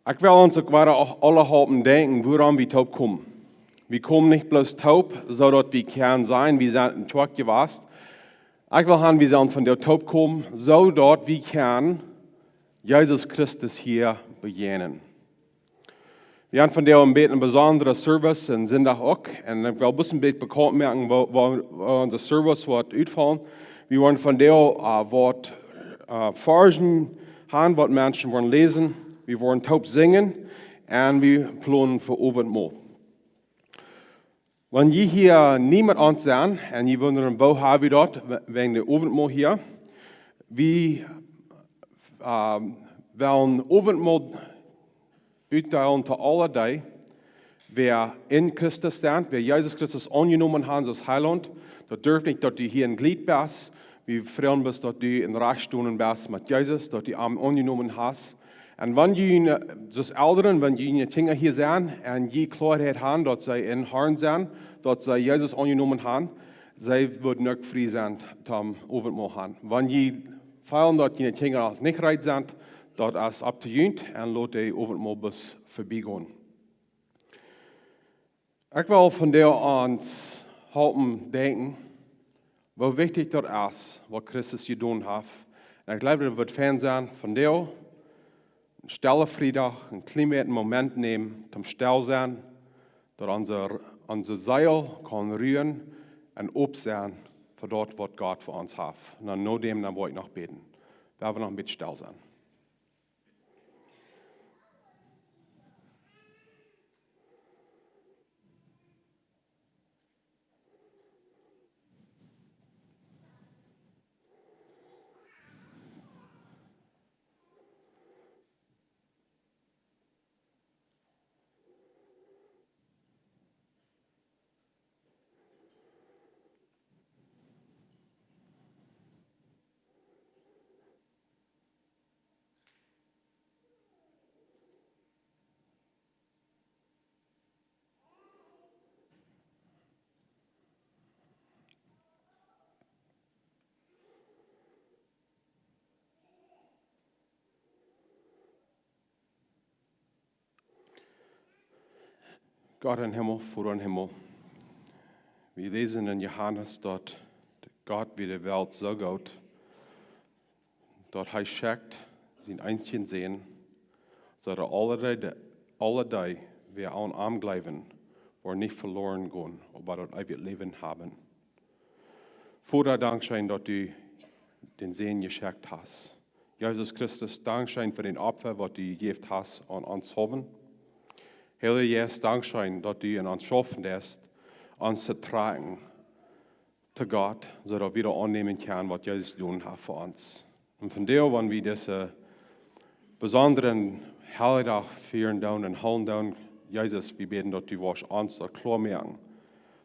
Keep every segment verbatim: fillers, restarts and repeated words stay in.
Ekj well ons uk wada aule halpen denkjen, wuarom wie toop komen. Wie komen nich bloos toop, soo daut wie kjennen sajen, wie sent een Kjoakj jewast. Ekj well han, wie sellen vondoag toop komen, soo daut wie kjennen Jesus Christus hia bejäajnen. Wie haben vondoag een bät een besondren Service, een Sindach uk. Un ekj well bloos een bät bekaunt moaken, woo, woo, woo onse Service woat utfaulen. Wie woaren vondoag, äh, waut, äh, Varzen han, waut Menschen woaren läsen. Wie woaren toop sinjen. Un wie plonen fa Owentmol. Wan jie hia nie met ons sent, un jie wundren, woo ha wie daut, we-, wäajen de Owentmol hia, wie, ähm, wellen Owentmol utdeelen to aule dee, wäa en Christus sent, wäa Jesus Christus aunjenomen han aus Heilaunt. Daut deit nich, daut du hia een Jlied best. Wie freien ons, daut du en Rajcht stonen best met Jesus, daut du am aunjenomen hast. Un wan jie, äh, soo aus Elren, wan june Kjinja hia sent, un jie Kloaheit han, daut see em Harn sent, daut see Jesus aunjenomen han, see woaren uk frie sennen toom Owentmol han. Wan jie feelen, daut june Kjinja noch nich reed sent, daut es opp to junt, un lot de Owentmol bloos verbie gonen. Ekj well vondoag ons halpen denkjen, woo wichtich daut es, waut Christus jedonen haft. Un ekj jleew, daut woat fein sennen, vondoag, een stellen Friedach, een kjlien bät Moment nämen, toom stell sennen, daut onse, onse Seel kaun ruen un op sennen fa daut, waut Gott fa ons haft. Un dan no däm, dan woa ekj noch bäden. Woa wie noch een bät stell sennen. Gott em Himmel, Voda em Himmel, wie läsen en Johanes, daut Gott wia de Welt soo goot, daut hee schekjt sienen eensjen Sän, soo daut aule dee, aule dee, wäa aun am jleewen, woaren nich veloaren gonen, oba daut eewje Läwen haben. Voda, dankscheen, daut du dän Sän jeschekjt hast. Jesus Christus, dankscheen fa dän Opfa, waut du jejäft hast aun ons Hoawen. Heilja Jeist, dankscheen, daut du en ons schaufen deist, ons to trakjen to Gott, soo daut wie daut aunnämen kjennen, waut Jesus jedonen haft fa ons. Un vondoag, wan wie disen besondren Heljedach fieren doonen un hoolen doonen, Jesus, wie bäden, daut du woascht ons daut kloa moaken,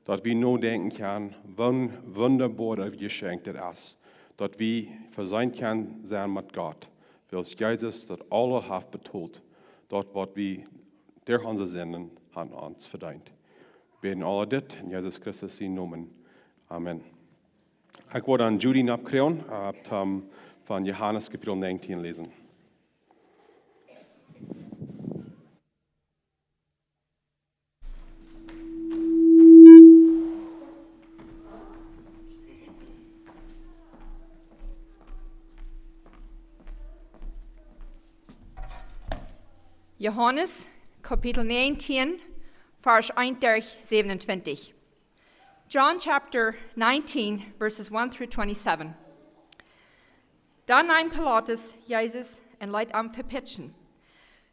daut wie nodenkjen kjennen, woo wundaboa daut Jeschenkj daut es, daut wie vesient kjennen sennen met Gott, wiels Jesus daut aules haft betolt, daut, waut wie derch onse Sinden han ons vedeent. Wie bäden aules dit en Jesus Christus sienen Nomen. Amen. Ekj woa dan Judy nopp kjrieen, äh, toom von Johanes Kapitel näajentieen läsen. Johanes, Kapitel näajentieen, Varsch eent derch säwenuntwintich. John chapter nineteen, verses one through twenty-seven. Dan neem Pilatus Jesus un leet am vepitschen.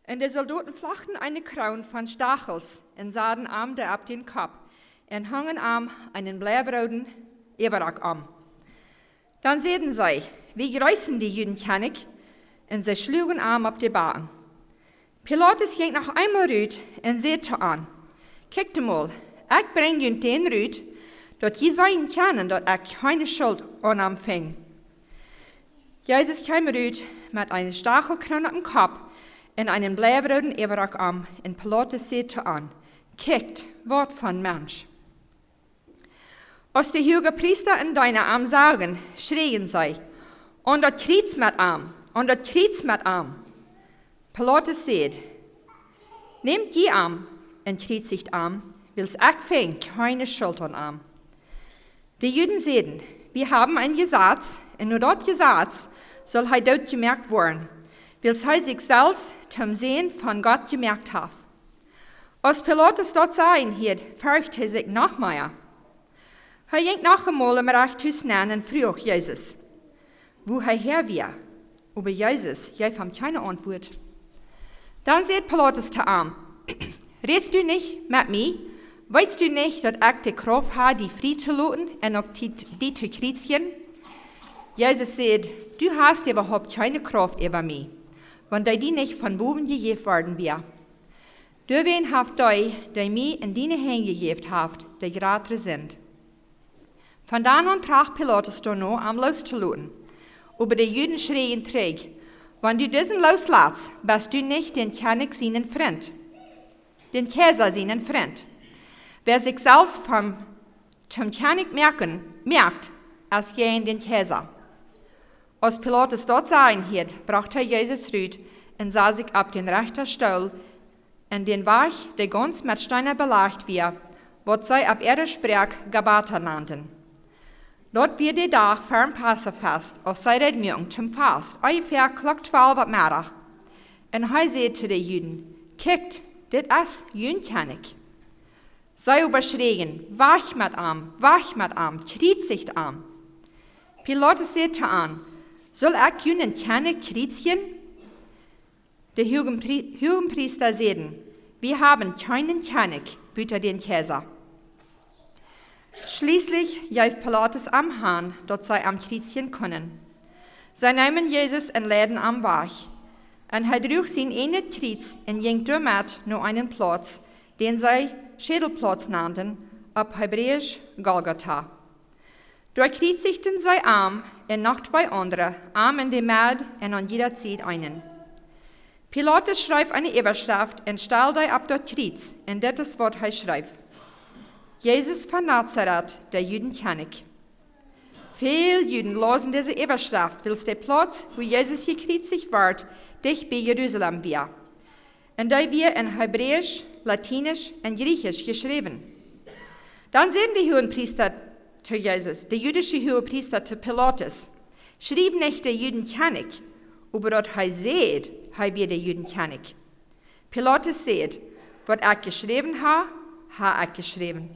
Un de Soldoten flochten eene Kroon von Stachels un saden am dee opp dän Kopp un hungen am eenen bleirooden Äwarock om. Dan säden see: "Wie jreessen die Judenkjennich", un see schluagen am opp de Backen. Pilatus jinkj noch eemol rut un säd to an: "Kjikjt emol, ekj brinj junt dän rut, daut jie seenen kjennen, daut ekj kjeene Schult aun am finj." Jesus kjeem rut met eene Stachelkroon opp dän Kopp un eenen bleirooden Äwarock om, un Pilatus säd to an: "Kjikjt, waut fa een Mensch!" Aus de Huagepriesta un Deena am sagen, schreien see: "Aun daut Kjriez met am! Aun daut Kjriez met am!" Pilatus säd: Nämt jie am un kjriezicht am, wiels ekj finj kjeene Schult aun am. De Juden säden: Wie haben ein Gesetz, un no daut Jesaz saul hee doot jemoakt woaren, wiels hee sikj selfst toom Sän von Gott jemoakt haft. Aus Pilatus daut sajen hieed, fercht hee sikj noch mea. Hee jinkj noch emol em Rechthus nenn un fruach Jesus, wua hee häa wia. Oba Jesus jeef am kjeene Auntwuat. Dan säd Pilatus to am: Rätst du nich met mie? Weetst du nich, daut ekj de Krauft hab, die frie to loten un uk die, die to kjriezijen? Jesus säd: Du hast äwahaupt kjeene Krauft äwa mie, wan dee die nich von bowen jejäft worden wia. Doawäajen haft dee, dee mie en diene Henj jejäft haft, de jratre Sind. Von dan aun tracht Pilatus doano, am loos to loten. Oba de Juden schräjen trigj: Wan du disen loos latst, best du nich dän Kjennich sienen Frint, dän Kjeisa sienen Frint. Wäa sikj selfst vom, toom Kjennich moaken, moakt, es jäajen dän Kjeisa. Aus Pilatus daut sajen hieed, brocht hee Jesus rut un sad sikj opp dän Rechtastool en dän Wajch, dee gaunz met Steena belajcht wia, waut see opp äare Sproak Gabata nanden. Daut wia de Dach ver daut Passafast, aus see reed muaken toom Fast, onjefäa Klock twalw opp Meddach. Un hee säd to de Juden: Kjikjt, dit es jun Kjennich. See oba schräjen: Wajch met am, wajch met am, kjriezicht am. Pilatus säd to an: Saul ekj junen Kjennich kjriezijen? De Huagenprie-, Huagenpriesta säden: Wie haben kjeenen Kjennich buta dän Kjeisa. Schlieslich jeef Pilatus am han, daut see am kjriezijen kunnen. See neemen Jesus un leiden am wajch. Un hee druach sien ieejnet Kjriez un jinkj doamet no eenen Plauz, dän see Schädelplauz nanden, opp Hebräisch Golgota. Doa kjriezichten see am un noch twee aundre, am en de Med un aun jieda Sied eenen. Pilatus schreef eene Äwaschreft un stald dee opp daut Kjriez, un dit es waut hee schreef: Jesus von Nazaret, de Juden Kjennich. Väl Juden lausen dise Äwaschreft, wiels de Plauz, wua Jesus jekjriezicht wort, dicht bie Jerusalem wia. Un dee wia en Hebräisch, Latinisch un Jriechisch jeschräwen. Dan säden de Huagenpriesta to Jesus, de jüdische Huagenpriesta to Pilatus: Schriew nich de Juden Kjennich, oba daut hee säd, hee wia de Juden Kjennich. Pilatus säd: Waut ekj jeschräwen hab, hab ekj jeschräwen.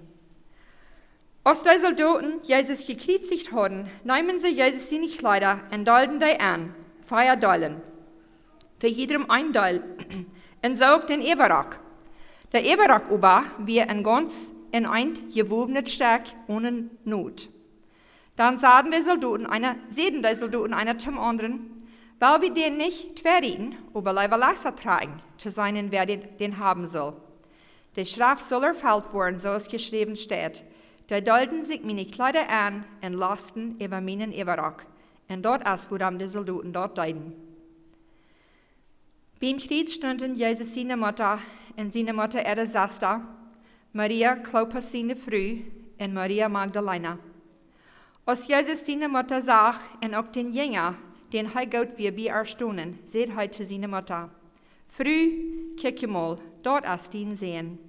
Aus dee Soldoten Jesus jekjriezicht hauden, neemen see Jesus siene Kjleeda un deelden dee en vea Deelen, fa jiedrem een Deel, un soo uk dän Äwarock. De Äwarock oba wia een gaunz en eent jewownet Stekj one Not. Dan säden de Soldoten eena, säden de Soldoten eena toom aundren: Well wie dän nich twei rieten, oba leewa looss trakjen, to seenen, wäa dän, dän haben saul? De Schreft saul erfelt woaren, soo aus jeschräwen steit: Dee deelden sikj miene Kjleeda en un losten äwa mienen Äwarock. Un daut es wuarom de Soldoten daut deeden. Biem Kjriez stunden Jesus siene Mutta un siene Mutta äare Sesta, Maria Klopas siene Fru, un Maria Magdalena. Aus Jesus siene Mutta sach un uk dän Jinja, dän hee goot wia, bie ar stonen, säd hee to siene Mutta: Fru, kjikj emol, daut es dien Sän.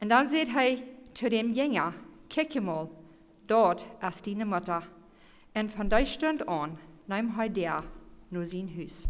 Un dan säd hee to dän Jinja: Kjikj emol, daut es diene Mutta. Un von dee Stund aun neem hee dee no sien Hus.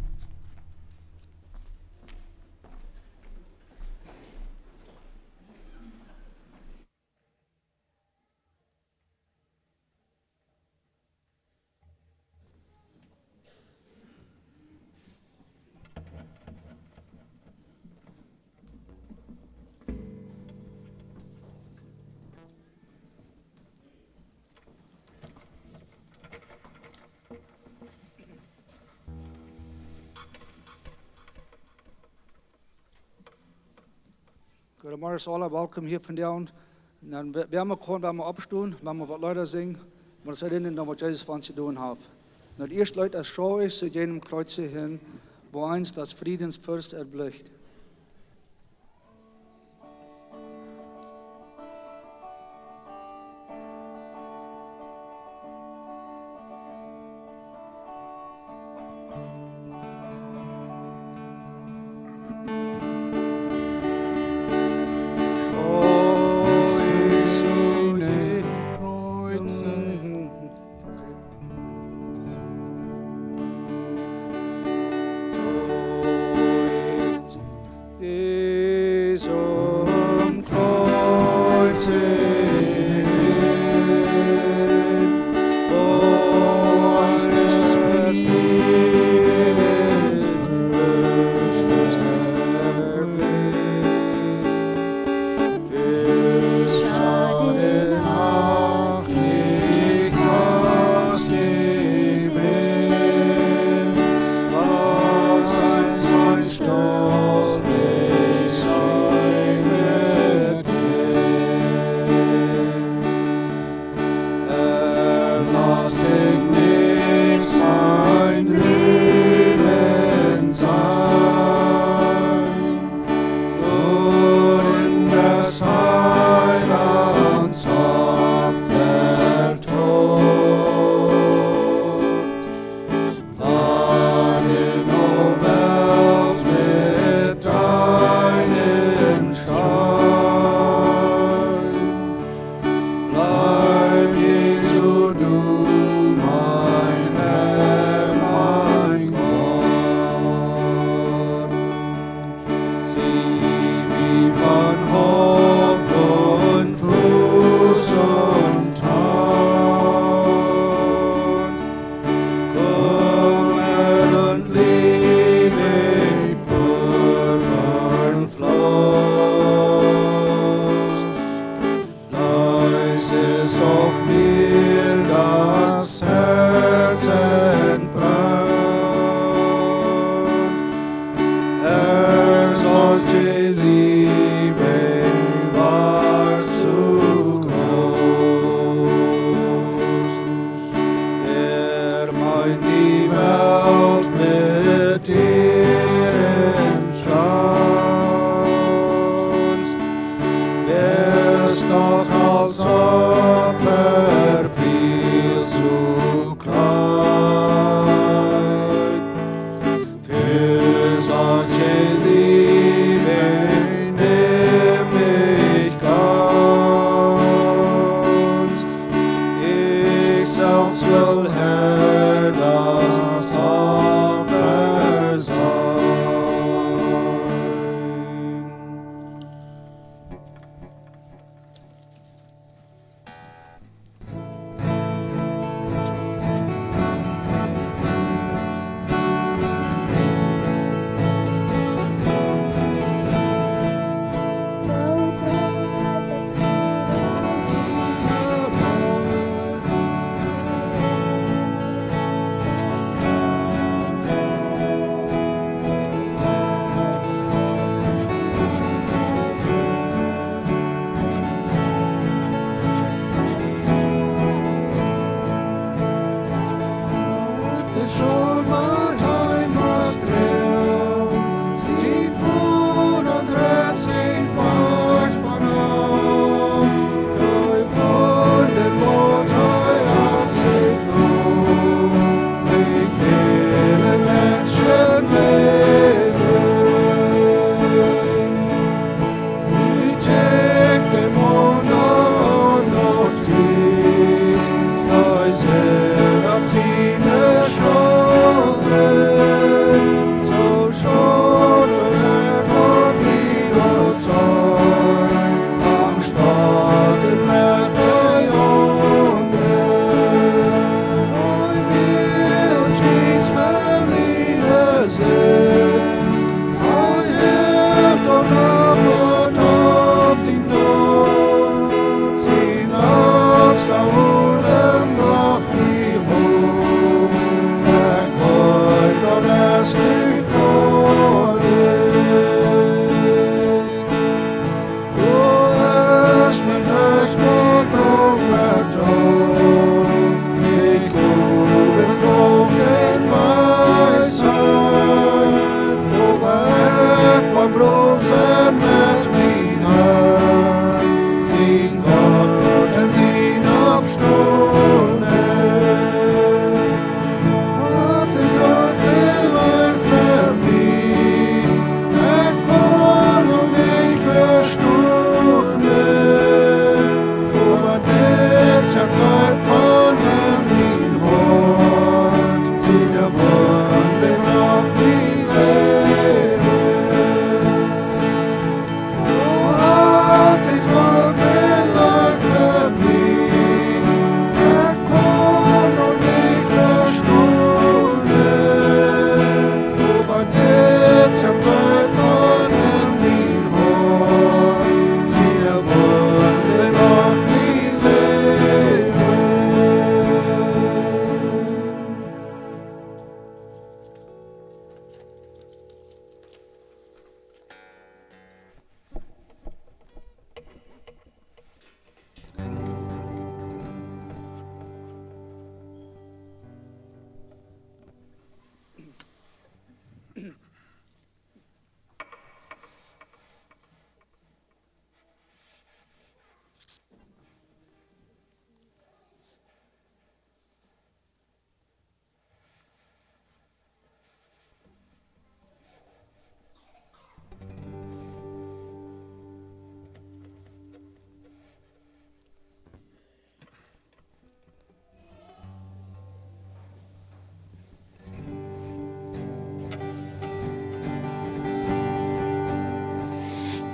Goodemorjes aula, welkom hia vondoag. Dan, wäa, wäa mau kaun, woa wie oppstonen, woa wie waut Leeda sinjen, waut see doonen, dan waut Jesus fa ons jedonen haft. Dan daut ieeschte Leet es: Schau ich zu jenem Kreuze hin, wo einst des Friedens Fürst erblicht.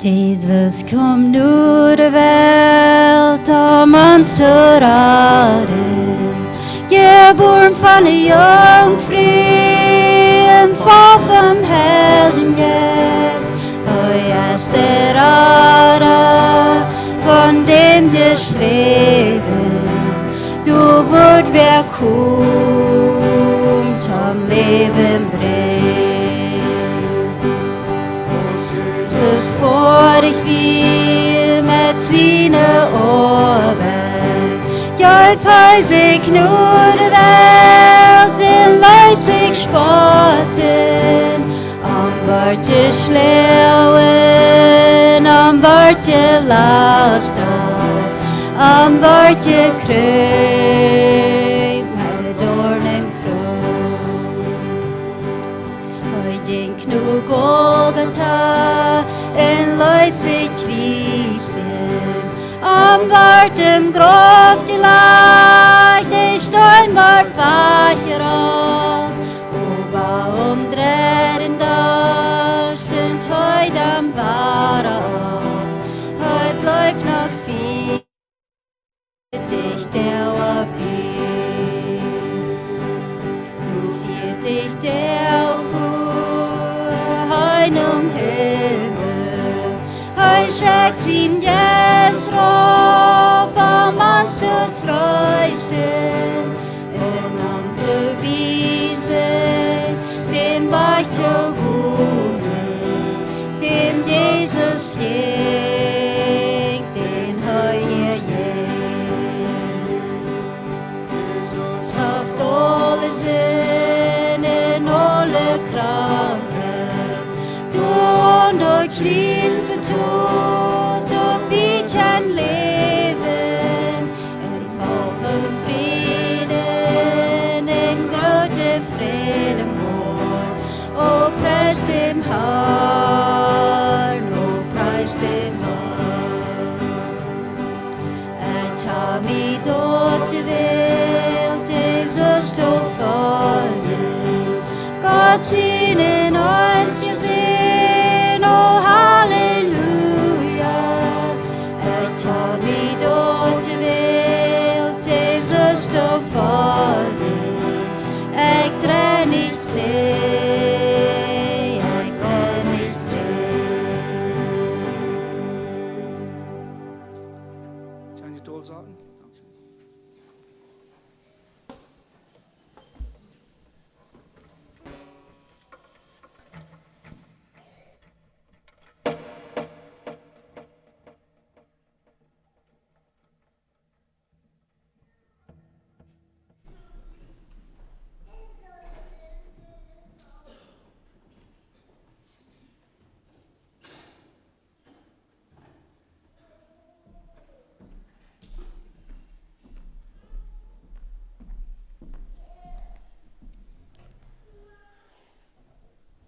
Jesus kjeem no de Welt om ons to raden. Jebuaren von de Junkfru un voll vom Heiljen Jeist. Hee es de Rada von däm Jeschräwen. Doa woat wäa komen, toom Läwen brinjen. Jesus foadich wia met siene Oabeit, jeef hee sikj no de Welt un leet sikj spotten. Am wort jeschloagen, am wort jelastat, am wort jekjrieezt met de Doarnenkroon. Hee jinkj no Golgota un leet sikj kjriezjen. Am wort em Grauf jelajcht, de Steen wort wajchjerolt. Oba aum dredden Dach stunt hee dan wada opp. Hee bleef noch vea Doag doa bie. Nu vea Doag doa fua hee nom Himmel. Hee schekjt sien Jeist rauf, om ons to treesten un ons to wiesen dän Wajch to gonen, dän Jesus jinkj, dän hee hia jinkj. Haft aule Sind un aule Kranken doa aun daut Kjriez betolt, daut wie kjennen läwen en vollen Fräd, en grooten Fräd. O, priest däm Harn, o, priest däm Harn. Ekj hab mie daut jewält, Jesus to foljen. Gott sienen eensjen Sän, o Halleluja. Ekj hab mie daut jewält, Jesus to foljen. Ekj drei nich trigj, ekj drei nich trigj. Kjenn jie daut sajen?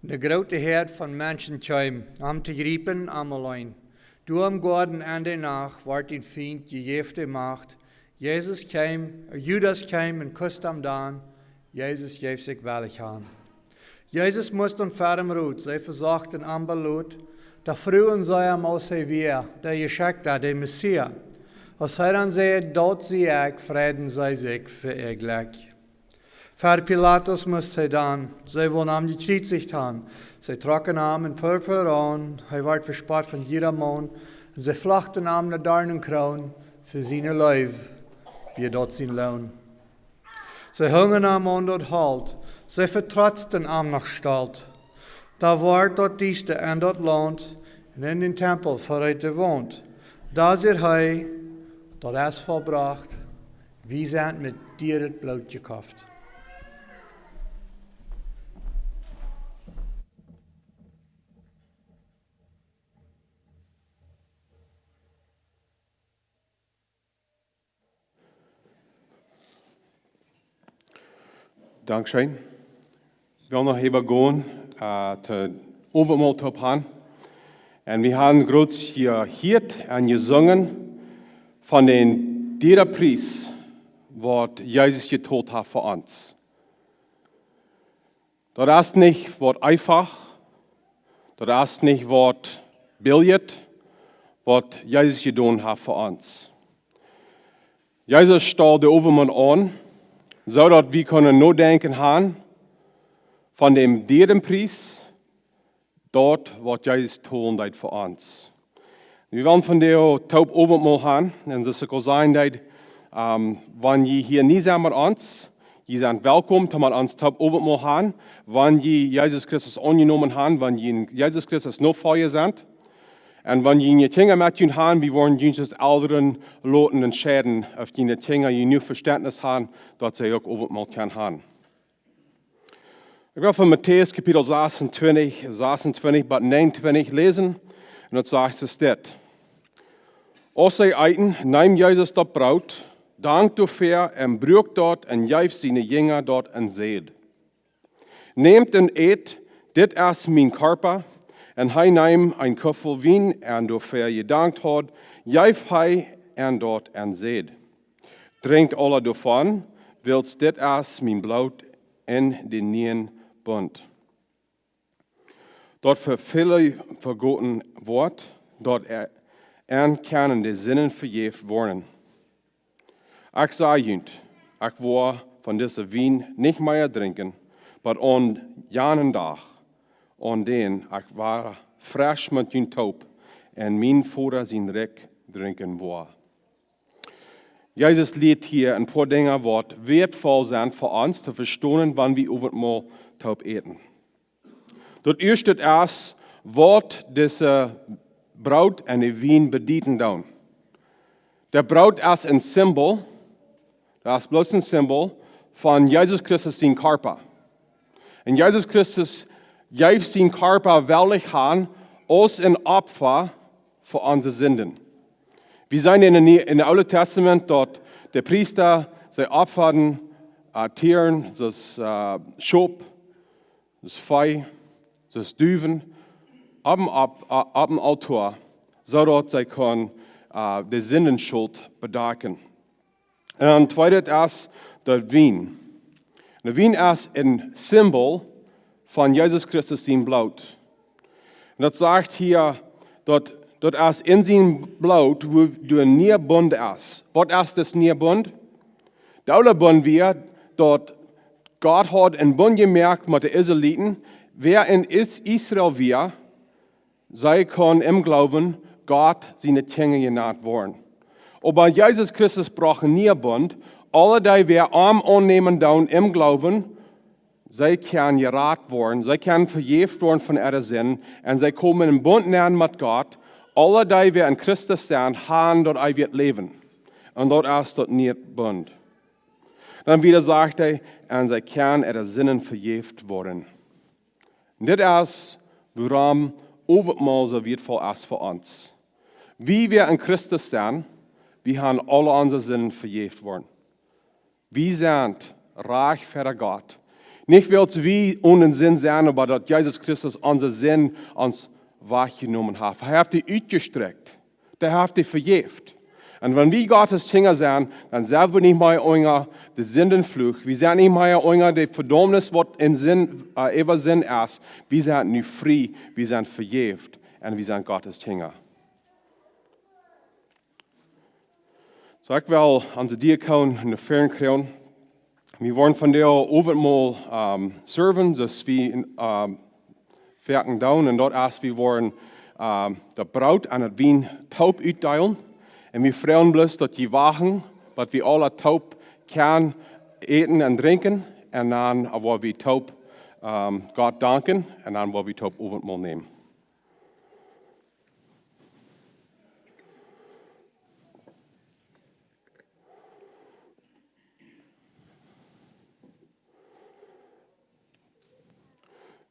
De groote Häad von Menschen kjeem, am to jriepen, am auleen. Doa em Goaden enne Nacht wort dän Fient jejäft de Macht. Jesus kjeem, Judas kjeem un kust am dan. Jesus jeef sikj wellich han. Jesus must dan ver däm Rot, see vesochten am bie Lot, doa fruagen see am, aus hee wia, de Jeschekjta, de Messias. Aus hee dan säd: "Daut sie ekj", freiden see sikj fa äa Jlekj. Ver Pilatus must hee dan, see wullen am jekjriezicht han. See trocken am en Purpura aun, hee wort vespott von jieda Maun, un see flochten am ne Darnenkroon, fa siene Leew wia daut sien Loon. See hungen am aun daut Holt, see vetrotzten am noch stolt. Doa wort daut diesta en daut Launt, un en dän Tempel verreet de Waunt. Doa säd hee: "Daut es vollbrocht, wie sent met dieret Bloot jekoft." Dankscheen. Wie wellen noch äwa gonen, äh, to Owentmol toop han. Un wie haben groot jehieet un jesungen von dän dieren Pries, waut Jesus jetolt haft fa ons. Daut es nich waut eefach, daut es nich waut biljet, waut Jesus jedonen haft fa ons. Jesus stald de Owentmol aun, soo daut wie kjennen nodenkjen haben von däm dieren Pries, daut waut Jesus jedonen haft fa ons. Wie wellen vondoag toop Owentmol haben, un soo aus ekj aul säd, ähm, wan jie hia nie sent met ons, jie sent welkom, toom met ons toop Owentmol haben, wan jie Jesus Christus aunjenomen haben, wan jie en Jesus Christus Nofolja sent. Un wan jie june Kjinja met junt haben, wie woaren june aus Elren loten entscheiden, auf june Kjinja jenuach Vestentnis haben, daut see uk Owentmol kjennen haben. Ekj well von Matäus Kapitel sasuntwintich, sasuntwintich bat näajenuntwintich läsen, un daut sajcht soo dit. Aus see eeten, neem Jesus daut Broot, dankd doafäa un bruak daut un jeef siene Jinja daut un säd: Nämt un ät, dit es mien Kjarpa. Un hee neem een Kuffel Wien un doafäa jedankt haud, jeef hee an daut un säd: Drinkjt aula doavon, wiels dit es mien Bloot en dän nieen Bunt, daut fa väle vegoten woat, daut ä-, an kjennen de Sinden vejäft woaren. Ekj saj junt, ekj woa von disen Wien nich mea drinkjen, bat aun janen Dach, aun dän ekj wada fresch met junt toop en mien Voda sien Rikj drinkjen woa. Jesus lieet hia een poa Dinja, waut wieetvoll sent fa ons to vestonen, wan wie Owentmol toop äten. Daut ieeschte es, waut dise Broot un de Wien bedieden doonen. Daut Broot es een Simbol, daut es bloos een Simbol von Jesus Christus sien Kjarpa. Un Jesus Christus jeef sien Kjarpa wellich han aus een Opfa fa onse Sinden. Wie seenen en de Nie-, en daut Oole Tastament, daut de Priesta see opfaden, äh, Tieren, soo aus, äh, Schop, soo aus Vee, soo aus Duwen, opp een, opp, opp een Altoa, soo daut see kunnen, äh, de Sindenschult bedakjen. Un tweedet es de Wien. De Wien es een Simbol von Jesus Christus sien Bloot. Un daut sajcht hia, daut, daut es en sien Bloot, woo de niee Bunt es. Waut es dis niee Bunt? De oole Bunt wia, daut Gott haud een Bunt jemoakt met de Israeliten, wäa en Is-, Israel wia, see kunnen em Gloowen Gott siene Kjinja jenant woaren. Oba Jesus Christus brocht een niee Bunt. Aule dee, wäa am aunnämen doonen em Gloowen, see kjennen jerat woaren, see kjennen vejäft woaren von äare Sind, un see komen en Bunt nenn met Gott. Aule dee, wäa en Christus sent, haben daut eewje Läwen. Un daut es daut niee Bunt. Dan wieda sajcht hee, un see kjennen äare Sinden vejäft woaren. Dit es, wuarom Owentmol soo wieetvoll es fa ons. Wie, wäa en Christus sent, wie haben aule onse Sinden vejäft worden. Wie sent rajcht ver Gott. Nich wiels wie onen Sind sent, oba daut Jesus Christus onse Sind ons wajchjenomen haft. Hee haft dee utjestrakjt. Dee haft dee vejäft. Un wan wie Gott siene Kjinja sent, dan sent wie nich mea unja de Sindenfluch. Wie sent nich mea unja de Vedaumnis, waut en Sind, äh, äwa Sind es. Wie sent nu frie, wie sent vejäft un wie sent Gott siene Kjinja. Soo, ekj well onse Diakonen no väaren kjrieen. Wie woaren vondoag Owentmol, ähm, serven, soo aus wie, ähm, foaken doonen, un daut es, wie woaren, ähm, daut Broot un daut Wien toop utdeelen. Un wie froagen bloos, daut jie wachten, bat wie aule toop kjennen äten un drinkjen. Un dan woa wie toop, ähm, Gott danken. Un dan woa wie toop Owentmol nämen.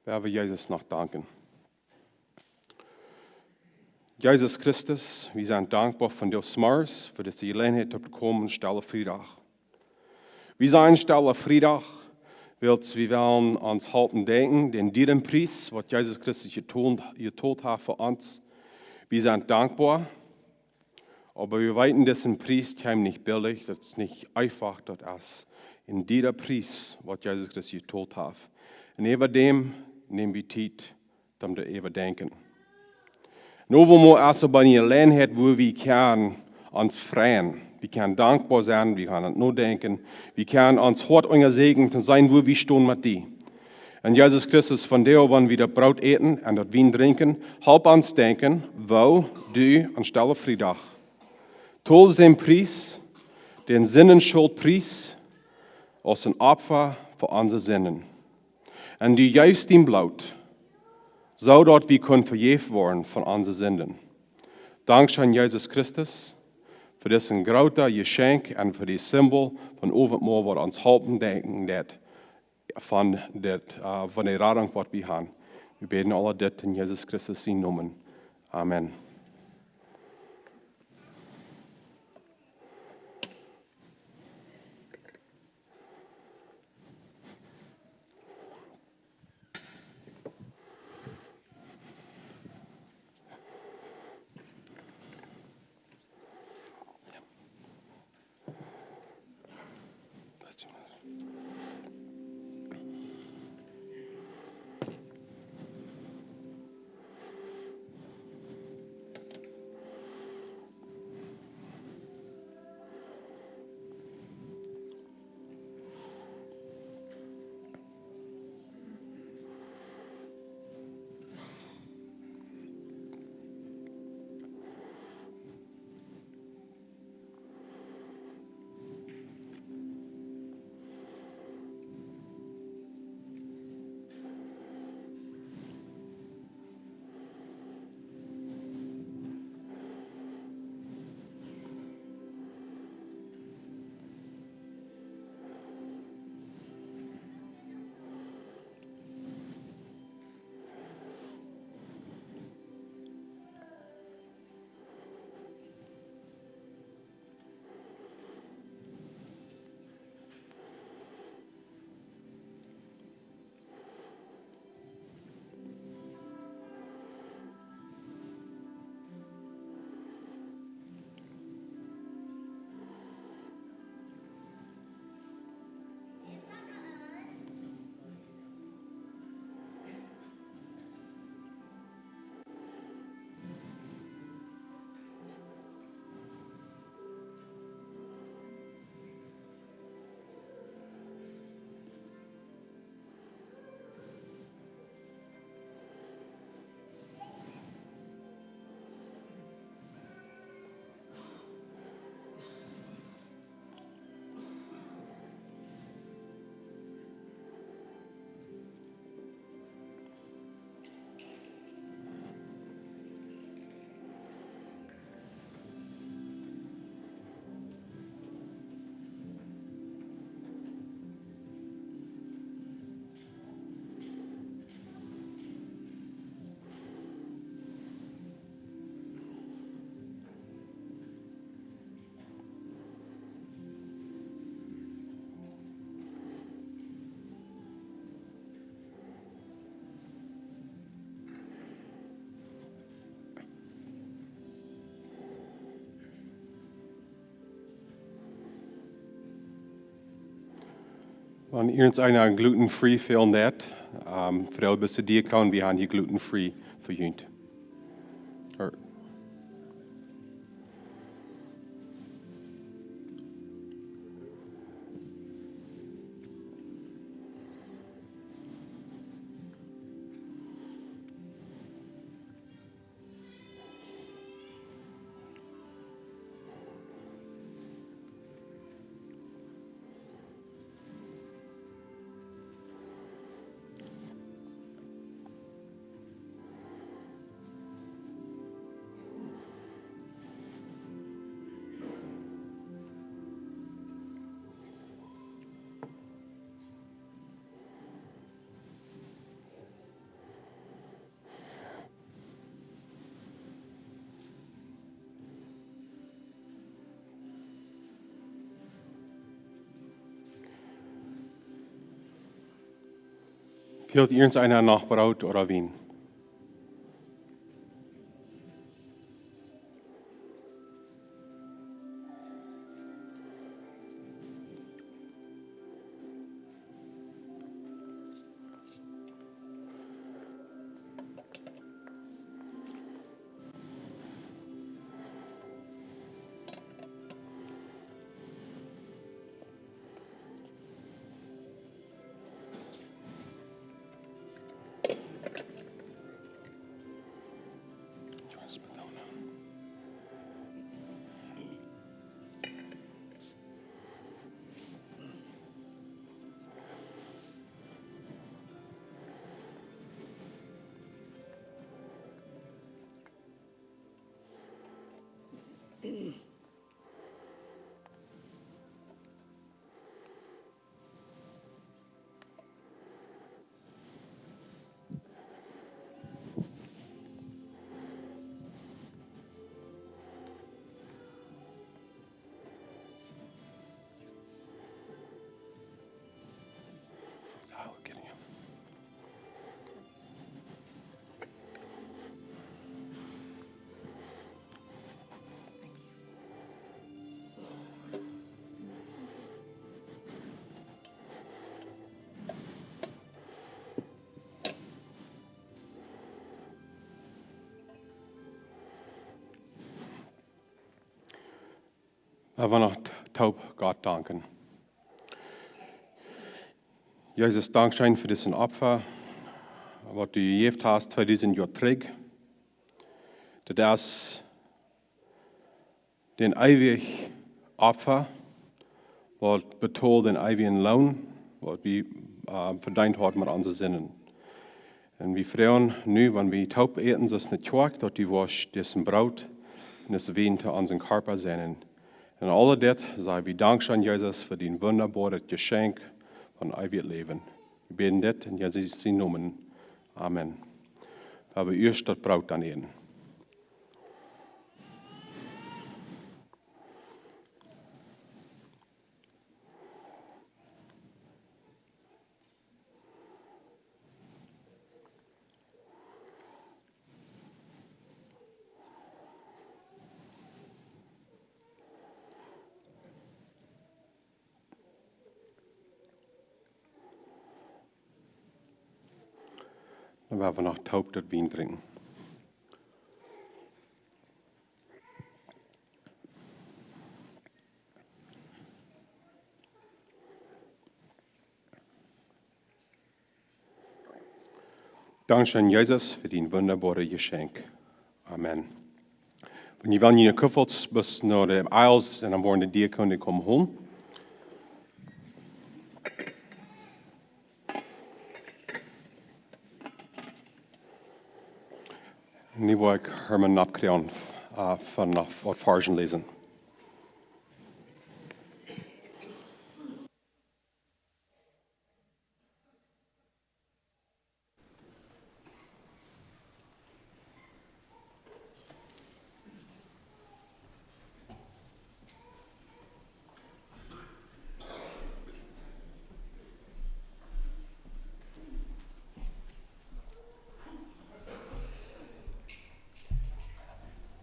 Woa wie Jesus noch danken. Jesus Christus, wie sent dankboa vondoag zemorjes fa dise Jeläajenheit toop to komen, Stelle Friedach. Wie sent Stelle Friedach, wiels wie wellen ons halpen denkjen, dän dieren Pries, waut Jesus Christus jetolt, jetolt haft fa ons. Wie sent dankboa, oba wie weeten, daut een Pries kjeem nich billich, daut es nich eefach, daut es een diera Pries, waut Jesus Christus jetolt haft. Un äwa däm näm wie Tiet, om doaräwa denkjen. Nu woa wie mau aus opp eene Jeläajenheit, wua wie kjennen ons freien. Wie kjennen dankboa sennen, wie kjennen nodenkjen. Wie kjennen ons Hoat unjasieekjen, to seenen, wua wie stonen met die. Un Jesus Christus, vondoag, wan wie daut Broot äten un daut Wien drinkjen, halp ons denkjen, woo du aun Stelle Friedach tolst dän Pries, dän Sindenschuldpries, aus een Opfa fa onse Sinden. Un du jeefst dien Bloot, soo daut wie kunnen vejäft woaren von onse Sinden. Dankscheen, Jesus Christus, fa dit groote Jeschenkj un fa dit Simbol von Owentmol, waut ons halpen denkjen deit von dit, äh, von de Radunk, waut wie haben. Wie bäden aul dit en Jesus Christus sienen Nomen. Amen. Wan irjent eena gluten free feelen deit, ähm, fa de beste Diakon, wie haben hia gluten free fa junt. Or- Fält irjent eena noch Broot ooda Wien? Wie wellen noch toop Gott danken. Jesus, dankscheen fa disen Opfa, waut du jejäft hast tweedusent Joa trigj. Daut es dän eewjen Opfa, waut betolt dän eewjen Loon, waut wie, äh, vedeent hauden met onse Sinden. Un wie froagen nu, wan wie toop äten, soo aus ne Kjoakj, daut du woascht disen Broot un disen Wien to onsen Kjarpa sennen. Un aul dit saj wie dankscheen, Jesus, fa dien wundaboaret Jeschenkj von eewjet Läwen. Wie bäden dit en Jesus sien Nomen. Amen. Wie haben ieescht daut Broot dan äten. Dan woa wie noch toop daut Wien drinkjen. Dankscheen, Jesus, fa dien wundaboaret Jeschenkj. Amen. Wan jie wellen, june Kuffels bat no de aisles un dan woaren de Diakonen komen holen. Nu woa ekj Herman oppkjrieen, äh, von, von waut Varschen läsen.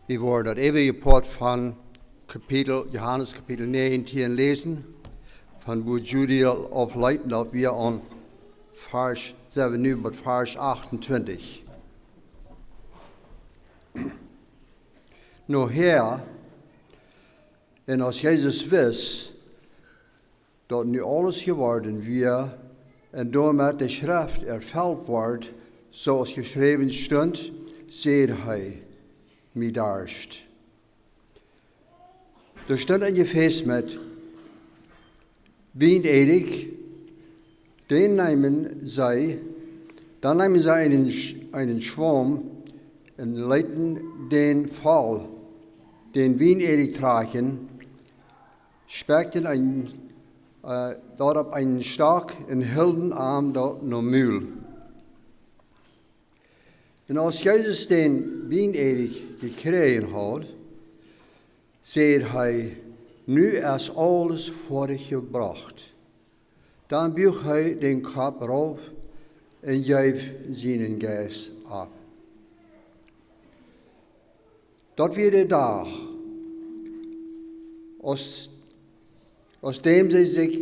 Wie woaren daut eewje Poat von Kapitel, Johanes Kapitel näajentieen läsen, von wua Judy aufleet, daut wie aun Varsch säwen nu bat Varsch achtuntwintich. Nohäa, un aus Jesus wist, daut nu aules jeworden wia, un doamet de Schreft erfelt wort, soo aus jeschräwen stunt, säd hee: "Mie darscht." Doa stunt een Jefäs met Wienedikj, dän neemen see, dan neemen see eenen Sch-, eenen Schwaum un leeten dän voll, dän Wienedikj trakjen, spekjten een, äh, daut opp eenen Stock un hilden am daut nom Mul. Un aus Jesus dän Wienedikj jekjräajen haud, säd hee: "Nu es aules foadich jebrocht." Dan buach hee dän Kopp rauf un jeef sienen Jeist opp. Daut wia de Dach, aus, aus däm see sikj,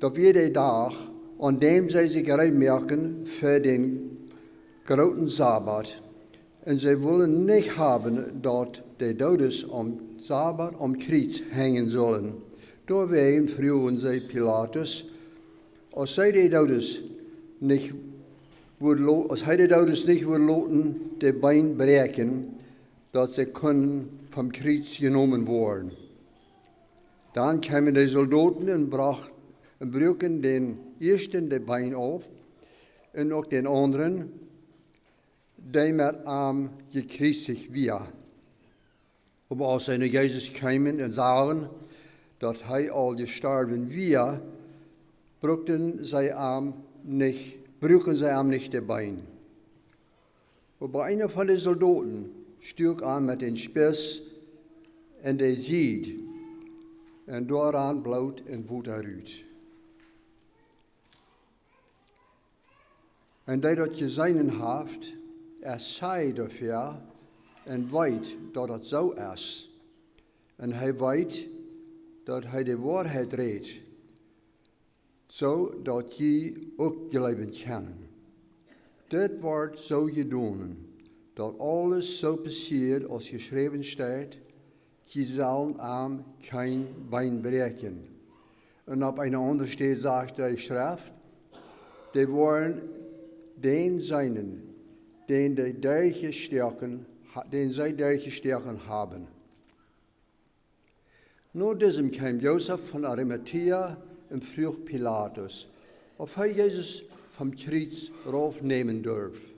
daut wia de Dach, aun däm see sikj reed muaken fa dän grooten Sabat. Un see wullen nich haben, daut de Doodes aum Sabat aum Kjriez henjen sullen. Doawäajen fruagen see Pilatus, aus see de Doodes nich wudd lo-, aus hee de Doodes nich wudd loten de Been bräakjen, daut see kunnen vom Kjriez jenomen woaren. Dan kjeemen de Soldoten un brocht-, un bruaken dän ieeschten de Been auf un uk dän aundren, dee met am jekjriezicht wia. Oba aus see no Jesus kjeemen un sagen, daut hee aul jestorwen wia, bruakten see am nich, bruaken see am nich de Been. Oba eena von de Soldoten stuak am met dän Spieß en de Sied, un doa rand Bloot un Wota rut. Un dee daut jeseenen haft, es see doafäa un weet, daut daut soo es. Un hee weet, daut hee de Woarheit rät, soo daut jie uk jleewen kjennen. Dit woat soo jedonen, daut aules soo passieet, aus jeschräwen steit: Jie sellen am kjeen Been bräakjen. Un opp eene aundre Städ sajcht de Schreft: Dee woaren dän seenen, dän dee derchjestoaken ha-, dän see derchjestoaken haben. No disem kjeem Josef von Arimatäa un fruach Pilatus, auf hee Jesus vom Kjriez rauf nämen durf.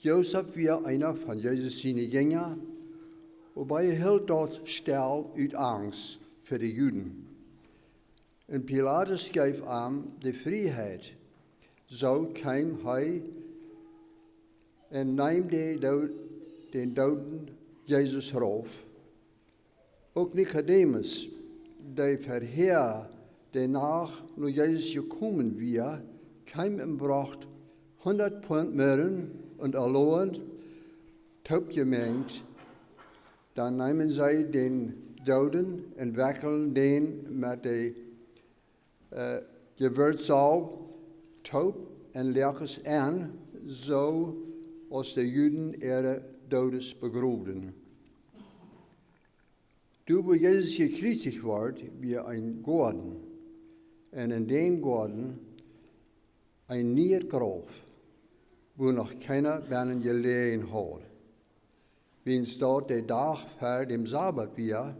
Josef wia eena von Jesus siene Jinja, oba hee hilt daut stell ut Angst fa de Juden. Un Pilatus jeef am de Frieheit. Soo kjeem hee un neem de Doo-, dän dooden Jesus rauf. Uk Nikodemus, dee verhäa de Nacht no Jesus jekomen wia, kjeem un brocht hundat Punt Mirren un Aloen toopjemenjt. Dan neemen see dän Dooden un wekjlden dän met de, äh, Jewirtssalw toop un läajen am en, soo aus de Juden äare Doodes begroowden. Doa, wua Jesus jekjriezicht wort, wia een Goaden, un en dän Goaden een nieet Grauf, wua noch kjeena bennen jeläajen haud. Wiels daut de Dach ver däm Sabat wia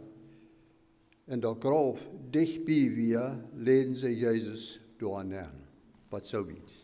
un daut Grauf dicht bie wia, läden see Jesus doa nenn. Waut soo wiet.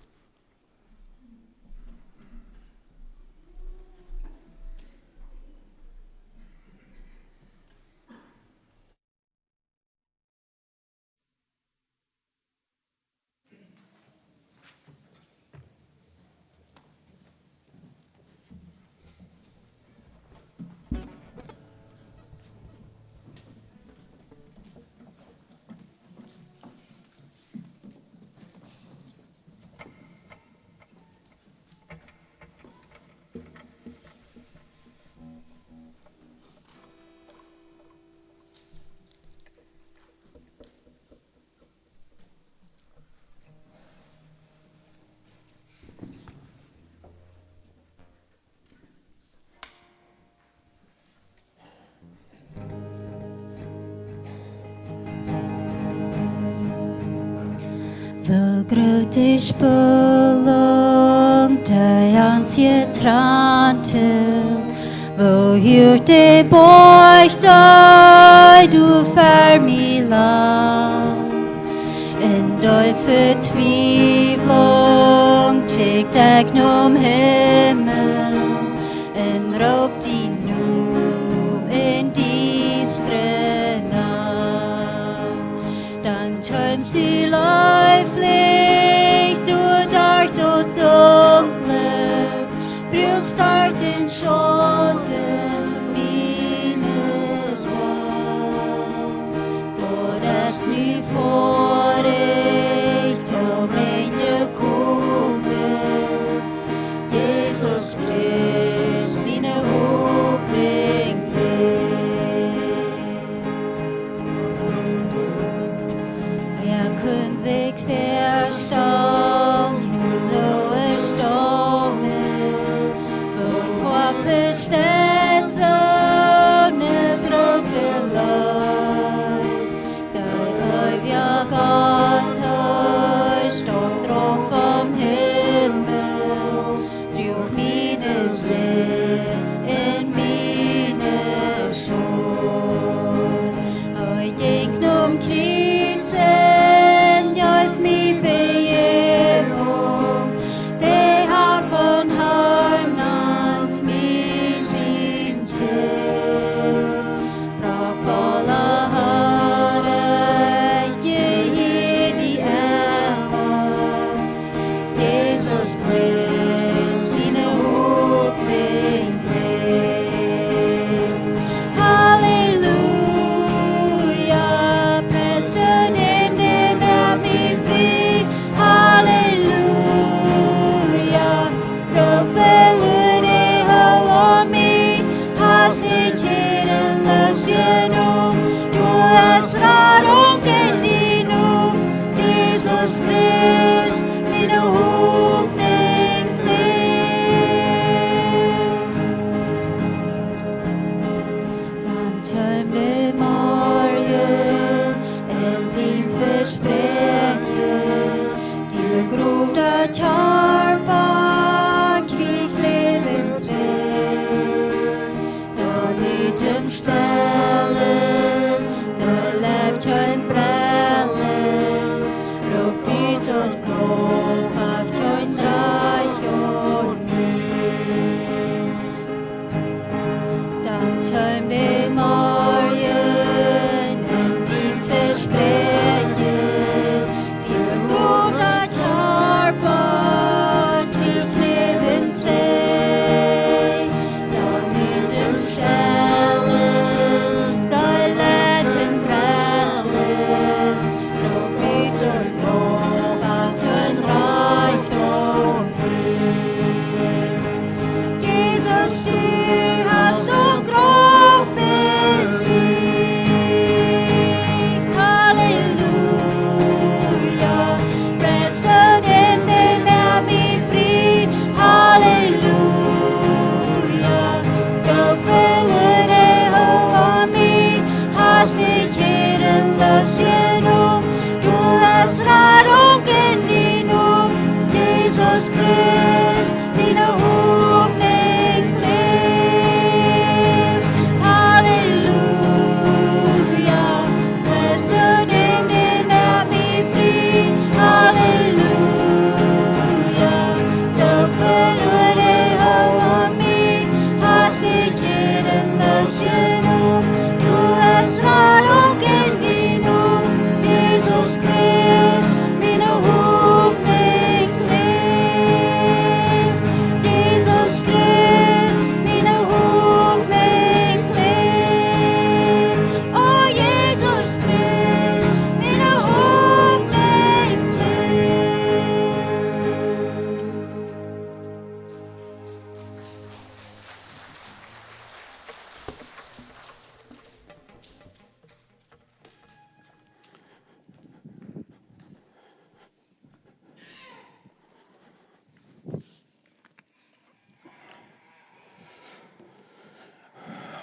Woo groot de Spolunk, dee ons jetrant haft, woo huach de Boajch, dee doa ver mie lach. En de Vetwiewlunk kjikj ekj nom Himmel un roop dienen Nomen en diestre Nacht. Dan kjeemst du leeflich doa derch daut Dunkle, bruchst derch dän Schauten von miene Seel. Daut es nu foadich, daut mien Enj jekomen. Jesus Christus, miene Hopninj leeft. Wäa kunn sikj väastalen, du soo erstaunen, un woo vesteit soone groote Leew. Dee eewja Gott, hee stunt rauf vom Himmel, droag miene Sind un miene Schult. Hee jinkj nom Kjriez un jeef mie Vejäwunk. De Har von Harn nant mie sien Kjint. Prachtvolla Har, ekj jehiea die emma. Jesus Christus, miene Hopninj leeft. Halleluja, pries dän, dee moakt mie frie. Halleluja, de Welt, dee hoolt aun mie, hast dee Tieren losjenomen. Du hast Radunk en dien Nomen, Jesus Christus, miene Hopninj leeft. Dan kjeem de Stellen, doa left kjeen Brellen, roopt ut daut Grauf, haft kjeen Rajcht aun mie. Dan kjeem de Morjen un dee Vespräakjen, dee begroof daut Hoop, daut wie läwen trigj. Dan nich em Stellen, dee left em Brellen, roopt ut daut Grauf, haft kjeen Rajcht aun mie. Jesus, du hast daut Grauf besiegt. Halleluja. Preis däm, dee moakt mie frie. Halleluja. Dee Fäla aun mie hast du kjeren loosjenomen. Du hast Radunk en dien Nomen, Jesus Christ, miene Hopninj leeft. Halleluja, Preis däm, dee moakt mie frie. Halleluja, dee Fäla aun mie hast du kjeren loosjenomen. Du hast Radunk en dien Nomen, Jesus Christ, miene Hopninj leeft. Jesus Christ, miene Hopninj leeft. O Jesus Christ, miene Hopninj leeft.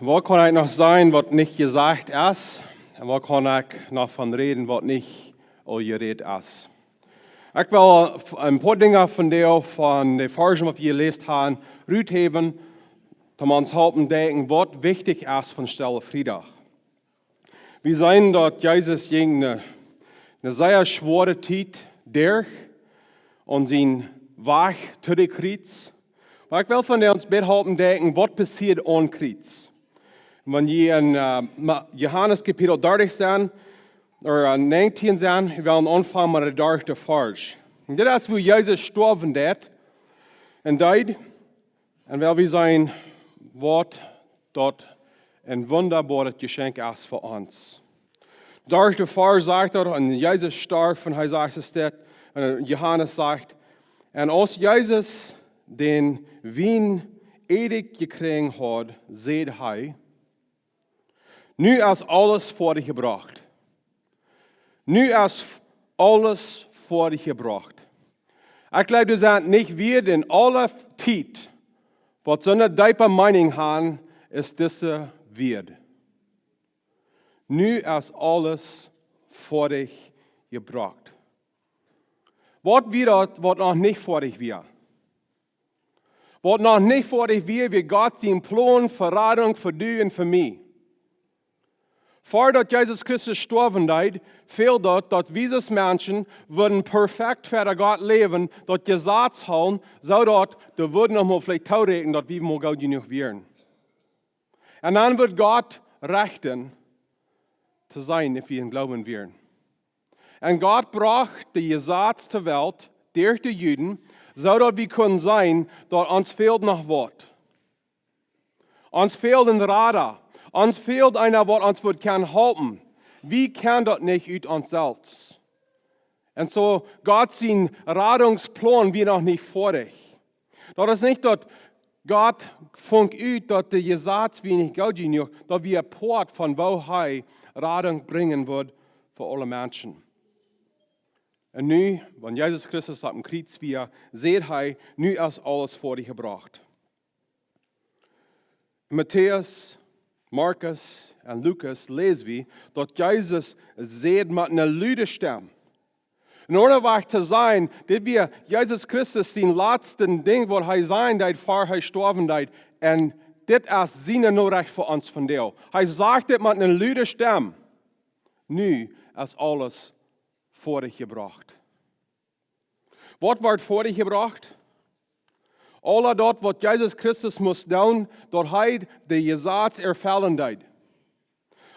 Waut kaun ekj noch sajen, waut nich jesajcht es? Un waut kaun ekj noch von räden, waut nich aul jerät es? Ekj well f-, een poa Dinja von dee, von de Varschen, waut wie jeläst haben, ruthäwen, om ons halpen denkjen, waut wichtich es von Stelle Friedach. Wie seenen, daut Jesus jinkj eene, eene sea schwoare Tiet derch aun sienen Wajch to daut Kjriez. Oba ekj well vondoag ons bät halpen denkjen, waut passieed aum Kjriez. Wan jie en, äh, Ma-, Johanes Kapitel dartich sent, ooda, äh, näajentieen sent, wie wellen aunfangen met de dartje Varsch. Un dit es, wua Jesus stoawen deed. Un deed, un well wie seenen, waut daut een wundaboaret Jeschenkj es fa ons. Dartje Varsch sajcht daut, un Jesus storf, un hee sajcht es dit, un Johanes sajcht, un aus Jesus dän Wien ieedich jekjräajen haud, säd hee: "Nu es aules foadich jebrocht. Nu es f-, aules foadich jebrocht." Ekj jleew, doa sent nich Wieed en aule Tiet, waut soone deepe Meeninj haben, aus dise Wieed. Nu es aules foadich jebrocht. Waut wia daut, waut noch nich foadich wia? Waut noch nich foadich wia, wia Gott sien Plon fa Radunk fa die un fa mie. Ver daut Jesus Christus stoawen deed, fäld daut, daut wie aus Menschen wudden perfekt ver Gott läwen, daut Jesaz hoolen, soo daut dee wudden noch mol veleicht tooräakjnen, daut wie mol goot jenuach wieren. Un dan wudd Gott rechten, to seenen, auf wie em Gloowen wieren. Un Gott brocht daut Jesaz to Welt derch de Juden, soo daut wie kunnen seenen, daut ons fäld noch waut. Ons fäld een Rada. Ons fäld eena, waut ons wudd kjennen halpen. Wie kjennen daut nich ut ons selfst. Un soo, Gott sien Radungsplon wia noch nich foadich. Daut es nich daut Gott funk ut, daut daut Jesaz wia nich goot jenuach, daut wia een Poat von woo hee Radunk brinjen wudd fa aule Menschen. Un nu, wan Jesus Christus oppem Kjriez wia, säd hee: "Nu es aules foadich jebrocht." Matäus, Markus un Lukas läs wie, daut Jesus säd met eene lude Stemm. En aundre Wajch to sajen, dit wia Jesus Christus sien latste Dinkj, waut hee sajen deed, ver hee stoawen deed. Un Dit es siene Norecht fa ons vondoag. Hee sajcht dit met eene lude Stemm. Nu es aules foadich jebrocht. Waut wort foadich jebrocht? Aul daut, waut Jesus Christus must doonen, daut hee daut Jesaz erfellen deed.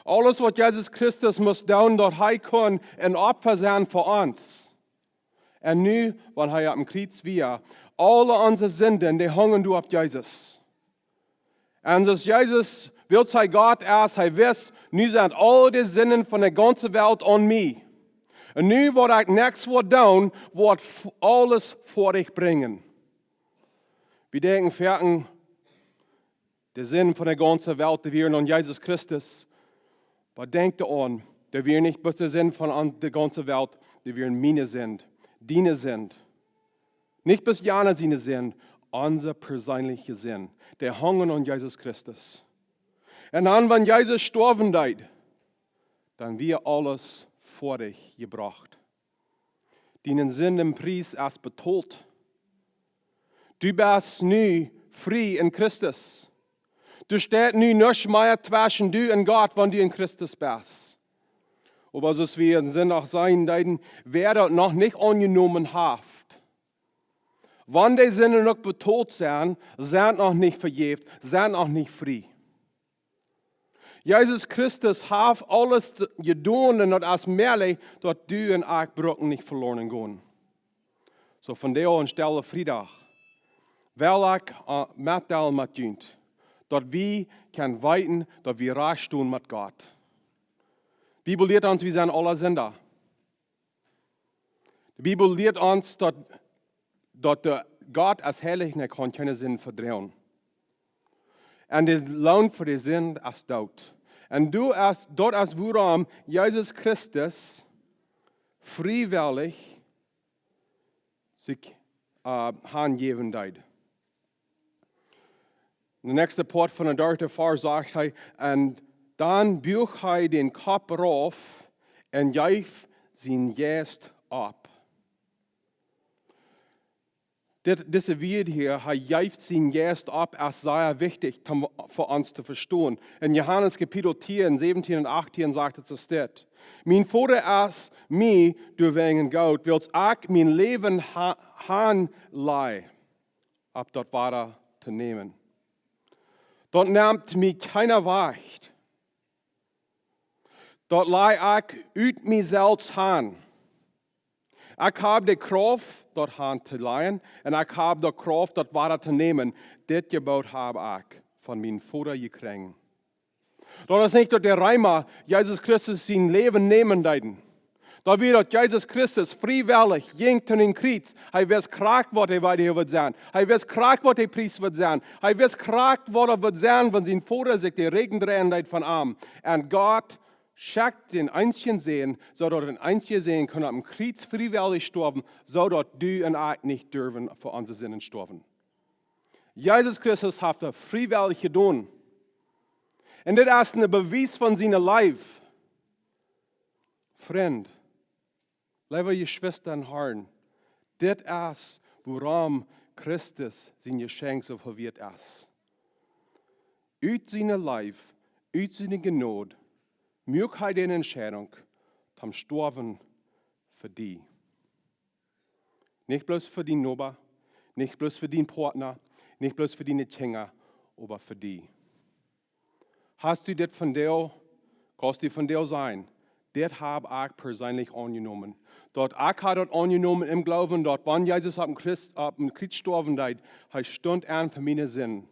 Aules, waut Jesus Christus must doonen, daut hee kunn een Opfa sennen fa ons. Un nu, wan hee oppem Kjriez wia, aule onse Sinden, dee hungen doa opp Jesus. Un soo aus Jesus, wiels hee Gott es, hee wist, nu sent aul de Sinden von de gaunze Welt aun mie. Un nu, waut ekj näakjst woa doonen, woat f-, aules foadich brinjen. Wie denkjen foaken, de Sinden von de gaunze Welt, dee wieren aun Jesus Christus. Oba denkj doaraun, dee wieren nich bloos de Sinden von an-, de gaunze Welt, dee wieren miene Sind, diene Sind. Nich bloos jana siene Sind, onse perseenelje Sind. Dee hungen aun Jesus Christus. Un dan, wan Jesus stoawen deed, dan wia aules foadich jebrocht. Diene Sind un Pries es betolt. Du best nu frie en Christus. Doa steit nu nuscht mea tweschen du un Gott, wan du en Christus best. Oba soo aus wie en Sindach sajen deeden, wäa daut noch nich aunjenomen haft, wan de Sinden uk betolt sent, sent noch nich vejäft, sent noch nich frie. Jesus Christus haft aules jedonen, daut es mäajlich, daut du un ekj bruken nich veloaren gonen. Soo, vondoag aun Stelle Friedach, well ekj, äh, metdeelen met junt, daut wie kjennen weeten, daut wie rajcht stonen met Gott. Bibel lieet ons, wie sent aule Sinda. De Bibel lieet ons, daut, daut de Gott es heilich un hee kaun kjeene Sind vedroagen. Un de Loon fa de Sind es Doot. Un du es, daut es wuarom Jesus Christus friewellich sikj, äh, hanjäwen deed. De näakjste Poat von de darde Varsch sajcht hee: "Un dan buach hee dän Kopp rauf un jeef sienen Jeist opp." Dit, dise Wieed hia, hee jeef sienen Jeist opp, es sea wichtich toom, fa ons to vestonen. En Johanes Kapitel tieen, säwentieen un achtieen sajcht et soo dit: "Mien Voda es mie doawäajen goot, wiels ekj mien Läwen ha-, hanlaj, opp daut wada to nämen. Daut nemt mie kjeena wajch. Daut laj ekj ut mie selfst han. Ekj hab de Krauft, daut han to lajen, un ekj hab de Krauft, daut wada to nämen. Dit Jeboot hab ekj von mien Voda jekjräajen." Daut es nich daut de Reema Jesus Christus sien Läwen nämen deeden. Daut wia daut Jesus Christus friewellich jinkj toom Kjriez. Hee wist krakjt, waut hee, waut hee wudd sennen. Hee wist krakjt, waut de Pries wudd sennen. Hee wist krakjt, waut hee wudd sennen, wan sien Voda sikj de Rigjen dreien deed von am. Un Gott schekjt dän eensjen Sän, soo daut een eensja Sän kunn oppem Kjriez friewellich stoawen, soo daut du un ekj nich durwen fa onse Sinden stoawen. Jesus Christus haft daut friewellich jedonen. Un dit es een Bewies von siene Leew. Frind, leewe Jeschwista em Harn, dit es, wuarom Christus sien Jeschenkj soo väl wieet es. Ut siene Leew, ut siene Jnod, muak hee de Entscheidunk, toom stoawen fa die. Nich bloos fa dien Noba, nich bloos fa dien Partner, nich bloos fa diene Kjinja, oba fa die. Hast du dit vondoag, kaust du vondoag sajen: "Dit hab ekj perseenlich aunjenomen." Daut ekj hab daut aunjenomen em Gloowen, daut wan Jesus oppem Christ, oppem Kjriez stoawen deed, hee stunt aun fa miene Sind.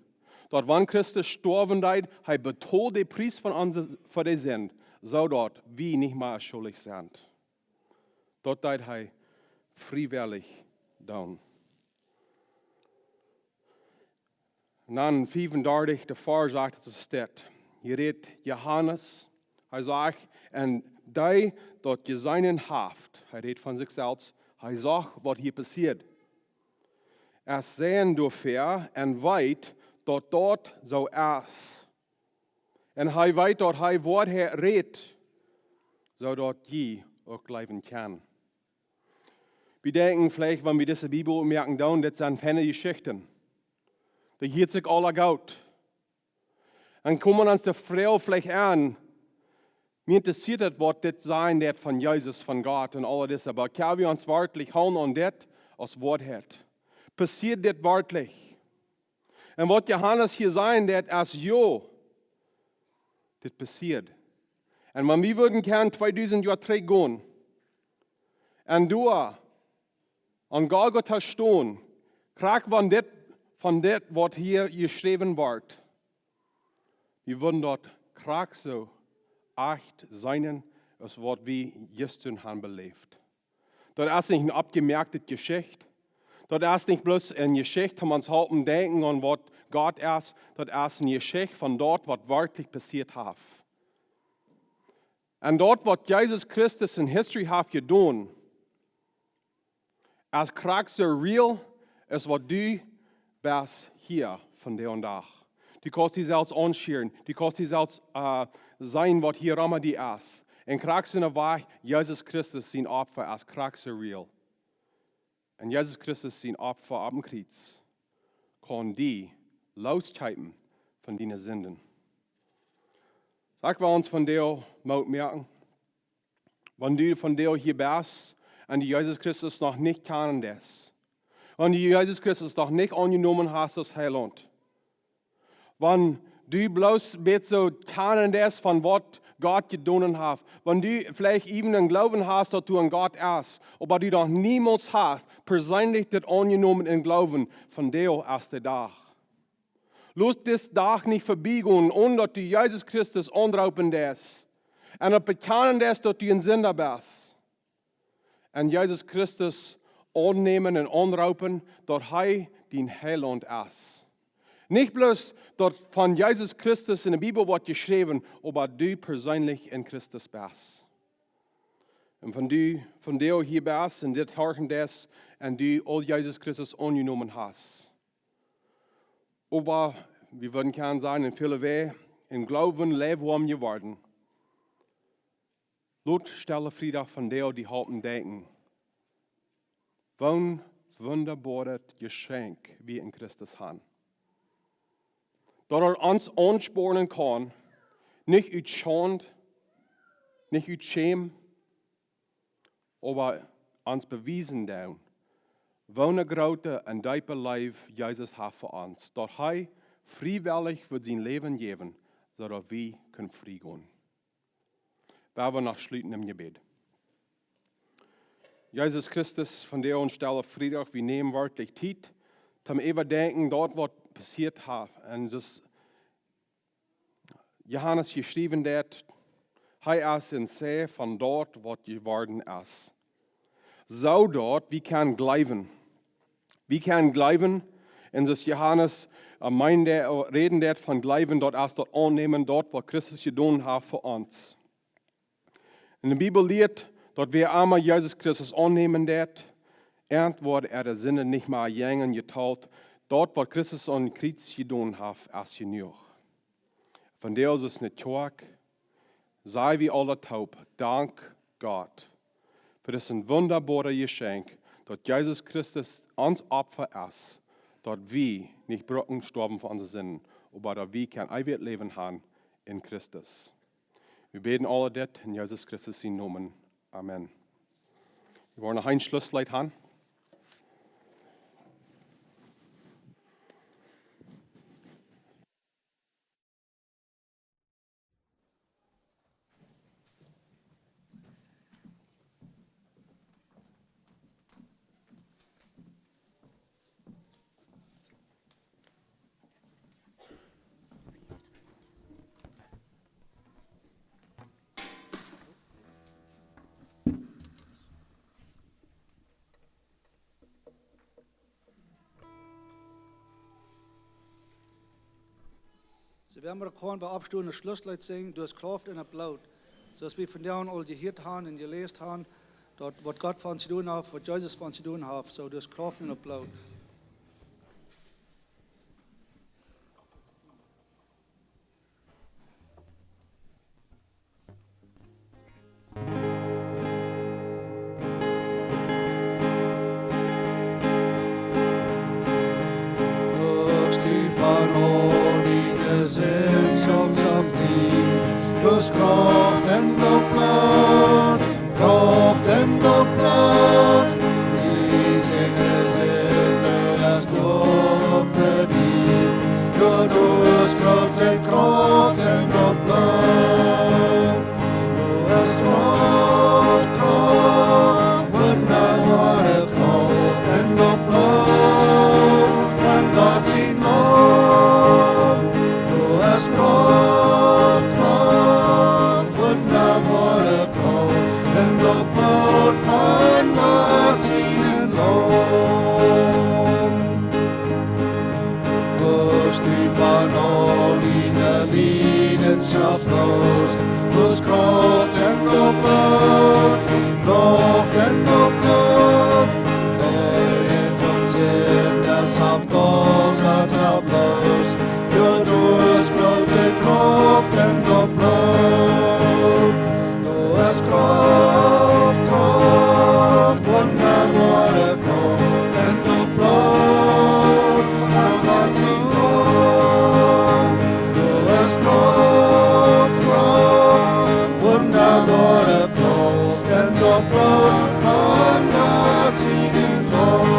Daut wan Christus stoawen deed, hee betold de Pries von onse, fa de Sind, soo daut wie nich mea schuldich sent. Daut deed hee friewellich doonen. Un dan fiefundartich, de Varsch sajcht, et es dit. Hia rät Johanes, hee sajcht: "Un dee daut jeseenen haft", hee rät von sikj selfst, hee sach, waut hia passieed, "es Säajen doafäa un weet, daut daut soo es. Un hee weet, daut hee Woarheit rät, soo daut jie uk jleewen kjennen." Wie denkjen veleicht, wan wie dise Bibel oppmoaken doonen, dit sent feine Jeschichten. Daut hieet sikj aula goot. Dan kjemt ons de Froag veleicht aun, mie interessieet daut, waut dit sajen deit von Jesus, von Gott un aul daut, oba kjenn wie ons werkjlich hoolen aun dit aus Woarheit? Passieed dit werkjlich? Un waut Johanes hia sajen deit, es jo, dit passieed. Un wan wie wudden kjennen tweedusent Joa trigj gonen un doa aun Golgota stonen, krakjt wan dit, von dit, waut hia jeschräwen woat, wie wudden daut krakjt soo ieescht seenen, aus waut wie jistren haben beläft. Daut es nich eene aufjemoakte Jeschicht. Daut es nich bloos eene Jeschicht, om ons halpen denkjen aun waut Gott es. Daut es eene Jeschicht von daut, waut werkjlich passieet haft. Un daut, waut Jesus Christus en history haft jedonen, es krakjt soo real aus waut du best hia vondoag dän Dach. Du kaust die selfst aunschieren, du kaust die selfst, äh, seenen, waut hia rom die es. Un krakjt soo waut Jesus Christus sien Opfa es krakjt soo real. Un Jesus Christus sien Opfa opp dän Kjriez kaun die loskjeepen von diene Sinden. Saj wie ons vondoag Moot moaken. Wan du vondoag hia best un du Jesus Christus noch nich kjanen deist, wan du Jesus Christus noch nich aunjenomen hast aus Heilaunt, wan du bloos best soo kjanen deist von waut Gott jedonen haft, wan du veleicht äwent een Gloowen hast, daut du aun Gott hast, oba du noch niemols hast perseenlich dit aunjenomen em Gloowen, vondoag es de Dach. Lot disen Dach nich verbiegonen, onen daut du Jesus Christus aunroopen deist un daut bekjanen deist, daut du een Sinda best. Un Jesus Christus aunnämen un aunroopen, daut hee dien Heilaunt es. Nich bloos daut von Jesus Christus en de Bibel woat jeschräwen, oba du perseenlich en Christus best. Un wan du vondoag hia best un dit horchen deist un du aul Jesus Christus aunjenomen hast, oba wie wudden kjennen sajen, en väle Wäaj em Gloowen luftwoam jeworden, lot Stelle Friedag vondoag die halpen denkjen, waut een wundaboaret Jeschenkj wie en Christus haben. Daut hee ons aunspornen kaun, nich ut Schaund, nich ut Schämen, oba ons bewiesen deit, waut eene groote un deepe Leew Jesus haft fa ons, daut hee friewellich wudd sien Läwen jäwen, soo daut wie kjennen frie gonen. Wie wellen noch schluten em Jebäd. Jesus Christus, vondoag aun Stelle Friedag, wie nämen werkjlich Tiet, om äwa denkjen daut, waut passieet haft. Un soo aus Johanes jeschräwen haft, hee es een Zeijen von daut, waut jeworden es. Soo daut wie kjennen jleewen. Wie kjennen jleewen, un soo aus Johanes, äh, meent, äh, räden deed von jleewen, daut es daut aunnämen, daut waut Christus jedonen haft fa ons. Un de Bibel lieet, daut wäa emma Jesus Christus aunnämen deit, äant woaren äare Sinden nich mea jäajen jetalt. Daut waut Christus aum Kjriez jedonen haft, es jenuach. Vondoag es ne Kjoakj, saj wie aule toop, dank Gott fa dit wundaboare Jeschenkj, daut Jesus Christus ons Opfa es, daut wie nich brucken stoawen fa onse Sinden, oba daut wie kjennen eewjet Läwen haben en Christus. Wie bäden aul dit en Jesus Christus sienen Nomen. Amen. Wie woaren noch een Schlussleet haben. Soo, wie haben noch kaun bie oppstonen, daut Schlussleet sinjen, Du hast Krauft en daut Bloot. Soo aus wie vondoag aul jehieet haben un jeläst haben, daut waut Gott fa ons jedonen haft, waut Jesus fa ons jedonen haft, soo Du hast Krauft en daut Bloot. Aus du von aul diene Sind Doa es Krauft en daut Bloot, Krauft en daut Bloot. Dee sikj de Sind es doa fa die. Jo, doa es groote Krauft en daut Bloot. Doa es Krauft, Krauft, wundaboare Krauft en daut Bloot von Gott sien Laum. Doa es Krauft, Krauft, wundaboare Krauft en daut Bloot von Gott sien Laum. Best du von aul diene Liedenschoft loos, doa es Krauft en daut Bloot, Krauft en daut Bloot. Dee haft ons Sind opp Golgatha bloos. Jo, doa es groote Krauft en daut Bloot. Doa es Krauft, Krauft, wundaboare Krauft en daut Bloot von Gott sien Laum. Doa es Krauft, Krauft, wundaboare Krauft en daut Bloot von Gott sien Laum.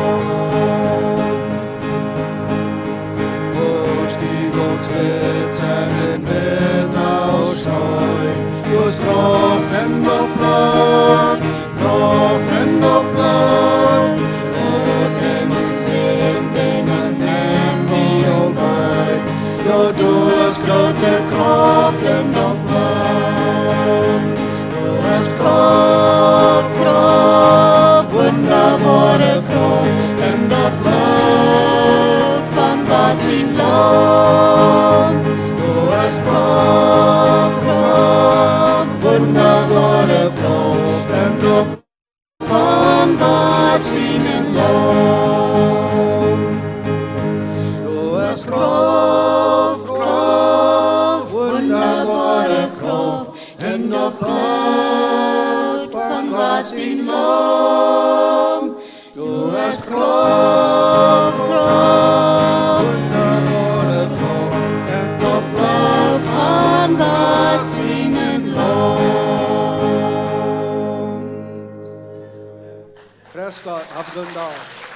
Aus die Gott witt sent en witta aus Schnee. Doa es Krauft en daut Bloot, Krauft en daut Bloot. Uk en de Sind, dee es en die aul bie. Jo, doa es groote Krauft en daut Bloot. Doa es Krauft, Krauft, wundaboare Krauft en daut Bloot von Gott sien Laum. Doa es Krauft, Krauft, wundaboare Krauft en daut von Gott sien Laum. Doa es Krauft, Krauft, wundaboare Krauft en daut Bloot von Gott sien Laum. Doa es Krauft, Krauft, wundaboare Krauft en daut Bloot von Gott sien Laum. Pries Gott, haft een gooden Dach.